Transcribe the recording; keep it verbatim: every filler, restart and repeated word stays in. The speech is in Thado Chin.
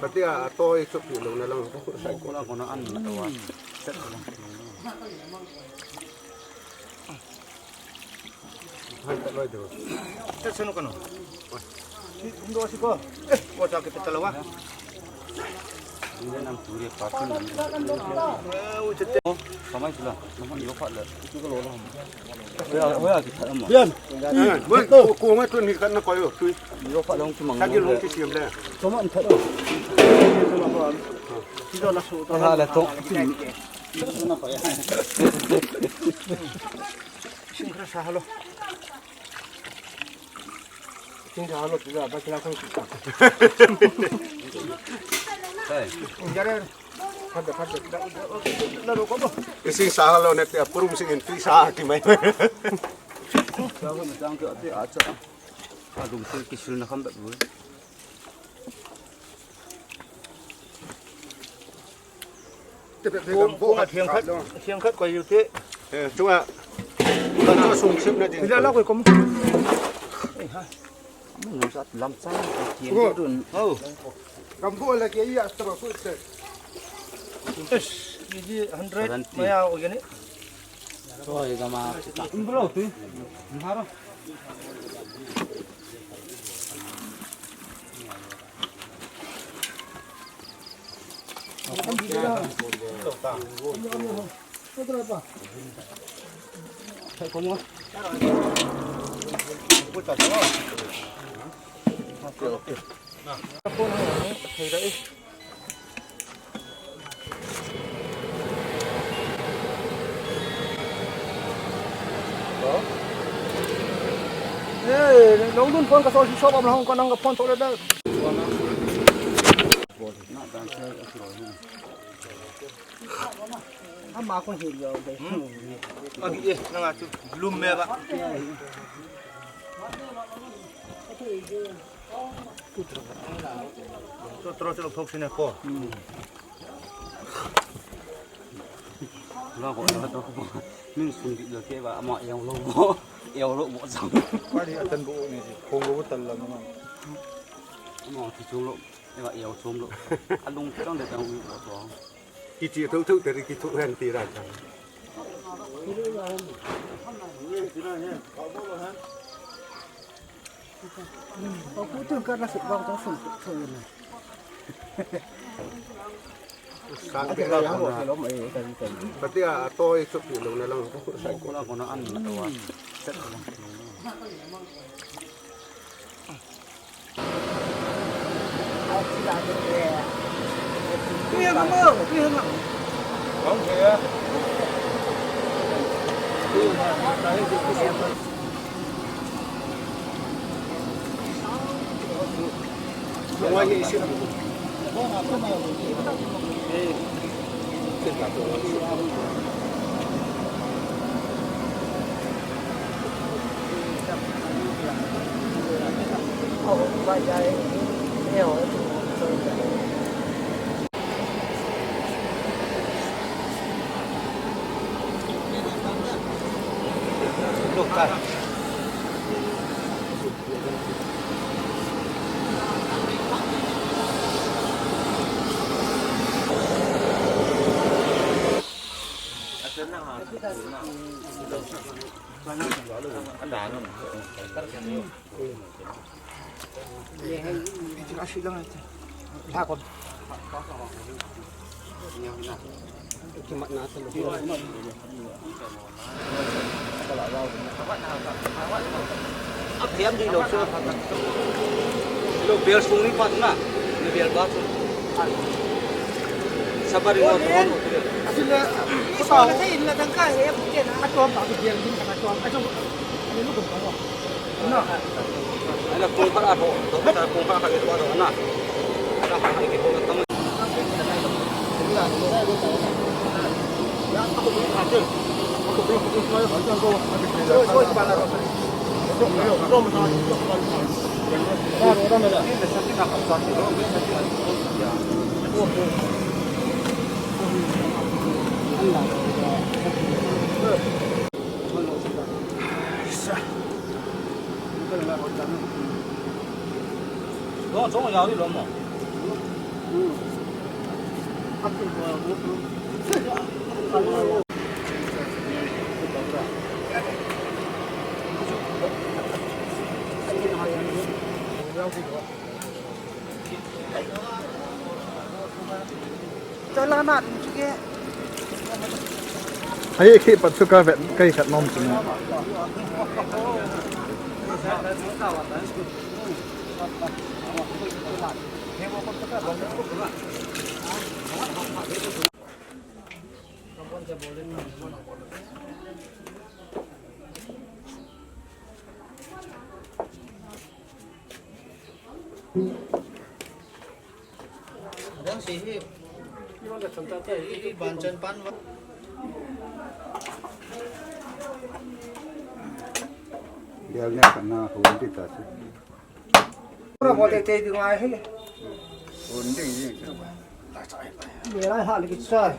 Kati a, a toi chupi lo na lang. Kona, kona an na wa. Han ta loi de. Te sunu kano. Ni ndo si ko. Ko cha ke ta lawa. Ni nam tu re pa tu nam. Eh, u chete. Kamai sula. Nam yo pa le. Tu ko lo lo. Hoya, hoya ki ta ma. Bian. Ko, ko ngai tu ni kan na ko yo. Tu. Yo pa long ki mang. Ka ki long ki siam le. Toma an ta lo. Ti do na su to. Ha le to. Sing kra sa halo. Sing sa halo, tu ba kila kan kita. Hai. Jare. Pada, pada. Da, da, da, da, da, da, da. Sing sa halo ne te purum sing in tu sa ki mai. Sa ko na tang ke ate acha. Adum se kisil na kham ba bu. Kong, kong a thiang khat, thiang khat koi u te. Eh, chunga. Kan chu sung sip na din. Ila la koi kom. Ei ha. Mun sat lam chang thiang khat dun. Oh. Kam bo la ke ya ta ba ku te. Yes, ni di hundred maya o yani. Choi gama. Bro tu. Haro. Eh, nong dun phone ka so si shop am hong ko nang ka phone to le da. Ama ko hi yo de. Abi eh, nang a chu lum me ba. Tro, tro, tro, thok sine ko. La ko la to ko. Min sun di lo ke ba ama yang lo mo. Yang lo mo sang. Kwa di atan bo ni. Kong bo tal la ma. Ama ti chung lo. Eva yang chung lo. Alung chang de tang u lo to. Kichi thotho te ri kithu hen ti ra chang. Apu tu ka na sik bang tong sun tho na. Kati a toi chupi lo na lang ko sai ko. Kona, kona an na wa. Set ko lang. Aphem di lo chu. Lo bel sung ni pat na. Ni bel ba chu. Sabari mo ton. Asile, ko ta. Ko ta in la dang ka he, ko na. Atom ba ko bel din ka atom. Atom. Ani lu ko ba. Na. Ala kong khat a tho, kong khat a tho na. Ala khat a tho na. Hei, khi pat chu ka vet, kai khat nom chu. Dang si hi. Hi ban chan pan va. Bial ne kana hon ti ta si. Pura bote te di ngai hi. Hon ding ding. Ni lai ha le ki chai.